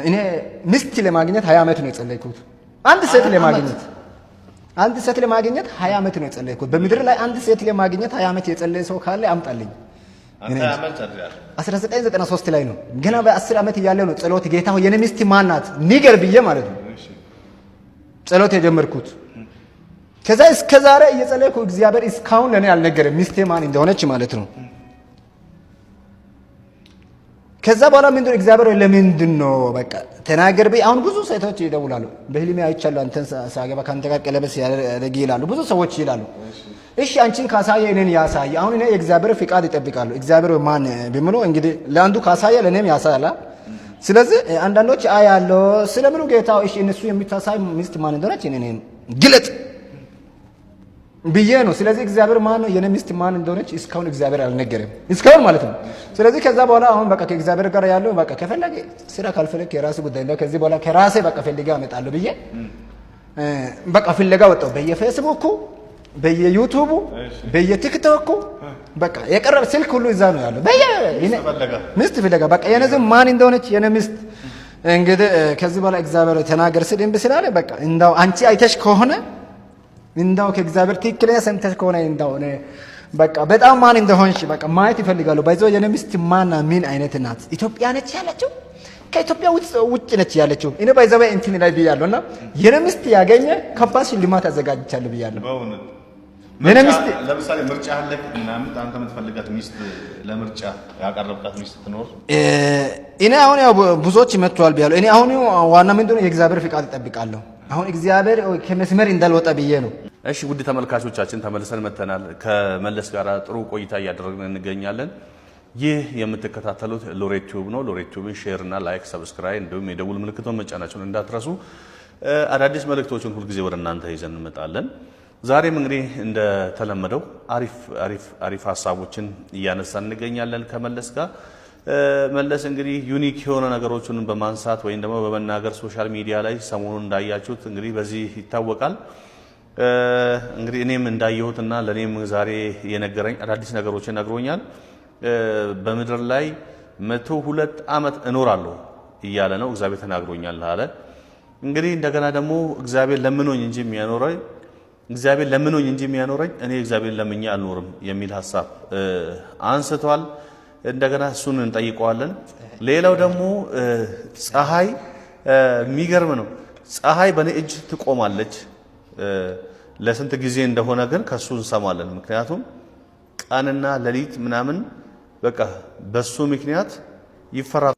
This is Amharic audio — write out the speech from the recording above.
እኔ ሚስት ለማግኘት 20 ዓመት ነው የጸለይኩት። አንድ ሴት ለማግኘት፣ አንድ ሴት ለማግኘት 20 ዓመት ነው የጸለይኩት። በምድር ላይ አንድ ሴት ለማግኘት 20 ዓመት የጸለየ ሰው ካለ አምጣልኝ። 1993 ላይ ነው፣ ገና በ10 ዓመት እያለ ነው ጸሎት፣ ጌታ ሆይ የኔ ሚስት ማናት ንገር ብዬ ማለት ነው ጸሎት የጀመርኩት። ከዛ እስከ ዛሬ እየጸለይኩ እግዚአብሔር እስካሁን ለእኔ አልነገረም ሚስቴ ማን እንደሆነች ማለት ነው። ከዛ በኋላ ምንድነው፣ እግዚአብሔር ለምንድን ነው በቃ ተናገር ብዬ፣ አሁን ብዙ ሴቶች ይደውላሉ። በህልሜ አይቻለሁ አንተን ሳገባ ከአንተ ጋር ቀለበት ሲያደርግ ይላሉ። ብዙ ሰዎች ይላሉ። እሺ አንቺን ካሳየ እኔን ያሳየ። አሁን እኔ የእግዚአብሔር ፍቃድ ይጠብቃሉ። እግዚአብሔር ማን ቢምሎ እንግዲህ ለአንዱ ካሳየ ለእኔም ያሳያል። ስለዚህ አንዳንዶች አያለው ስለምኑ ጌታ እሺ እነሱ የሚታሳይ ሚስት ማን እንደሆነች እኔን ግለጥ ብዬ ነው። ስለዚህ እግዚአብሔር ማን ነው የኔ ሚስት ማን እንደሆነች እስካሁን እግዚአብሔር አልነገረም፣ እስካሁን ማለት ነው። ስለዚህ ከዛ በኋላ አሁን በቃ ከእግዚአብሔር ጋር ያለው በቃ ከፈለገ ስራ ካልፈለገ የራሱ ጉዳይ ነው። ከዚህ በኋላ ከራሴ በቃ ፈልጌ አመጣለሁ ብዬ በቃ ፍለጋ ወጣሁ። በየፌስቡኩ፣ በየዩቱቡ፣ በየቲክቶኩ በቃ የቀረበ ስልክ ሁሉ እዛ ነው ያለው። በየ ሚስት ፍለጋ በቃ የኔ ማን እንደሆነች የኔ ሚስት እንግዲህ ከዚህ በኋላ እግዚአብሔር ተናገር ስል እምቢ ስላለ በቃ እንዳው አንቺ አይተሽ ከሆነ፣ እንዳው ከእግዚአብሔር ትክክለኛ ሰምተሽ ከሆነ፣ እንዳው እኔ በቃ በጣም ማን እንደሆንሽ በቃ ማየት ይፈልጋሉ። By the way የኔ ሚስት ማና ምን አይነት ናት? ኢትዮጵያ ነች ያለችው፣ ከኢትዮጵያ ውጭ ነች ያለችው። እኔ by the way እንትን ላይ ብያለሁ እና የኔ ሚስት ያገኘ ከባድ ሽልማት አዘጋጅቻለሁ ብያለሁ። የኔ ሚስት ለምሳሌ ምርጫ አለ ምናምን፣ አንተ የምትፈልጋት ሚስት፣ ለምርጫ ያቀረብካት ሚስት ትኖር? እኔ አሁን ያው ብዙዎች መጥተዋል ብያለሁ። እኔ አሁን ዋና ምንድነው የእግዚአብሔር ፍቃድ እጠብቃለሁ። አሁን እግዚአብሔር ከመስመር እንዳልወጣ ብዬ ነው። እሺ ውድ ተመልካቾቻችን ተመልሰን መጥተናል። ከመለስ ጋር ጥሩ ቆይታ እያደረግን እንገኛለን። ይህ የምትከታተሉት ሎሬት ቲዩብ ነው። ሎሬት ቲዩብን share እና like፣ subscribe እንዲሁም የደውል ምልክቱን መጫናችሁን እንዳትረሱ። አዳዲስ መልእክቶችን ሁልጊዜ ወደ እናንተ ይዘን እንመጣለን። ዛሬም እንግዲህ እንደተለመደው አሪፍ አሪፍ አሪፍ ሀሳቦችን እያነሳን እንገኛለን ከመለስ ጋር። መለስ እንግዲህ unique የሆነ ነገሮችን በማንሳት ወይም ደግሞ በመናገር social media ላይ ሰሞኑን እንዳያችሁት እንግዲህ በዚህ ይታወቃል። እንግዲህ እኔም እንዳየሁትና ለእኔም ዛሬ የነገረኝ አዳዲስ ነገሮችን ነግሮኛል። በምድር ላይ 102 ዓመት እኖራለሁ እያለ ነው። እግዚአብሔር ተናግሮኛል አለ። እንግዲህ እንደገና ደግሞ እግዚአብሔር ለምኖኝ እንጂ የሚያኖረኝ፣ እግዚአብሔር ለምኖኝ እንጂ የሚያኖረኝ እኔ እግዚአብሔር ለምኜ አልኖርም የሚል ሀሳብ አንስቷል። እንደገና እሱን እንጠይቀዋለን። ሌላው ደግሞ ፀሐይ የሚገርም ነው። ፀሐይ በእኔ እጅ ትቆማለች። ለስንት ጊዜ እንደሆነ ግን ከሱ እንሰማለን። ምክንያቱም ቀንና ሌሊት ምናምን በቃ በሱ ምክንያት ይፈራል።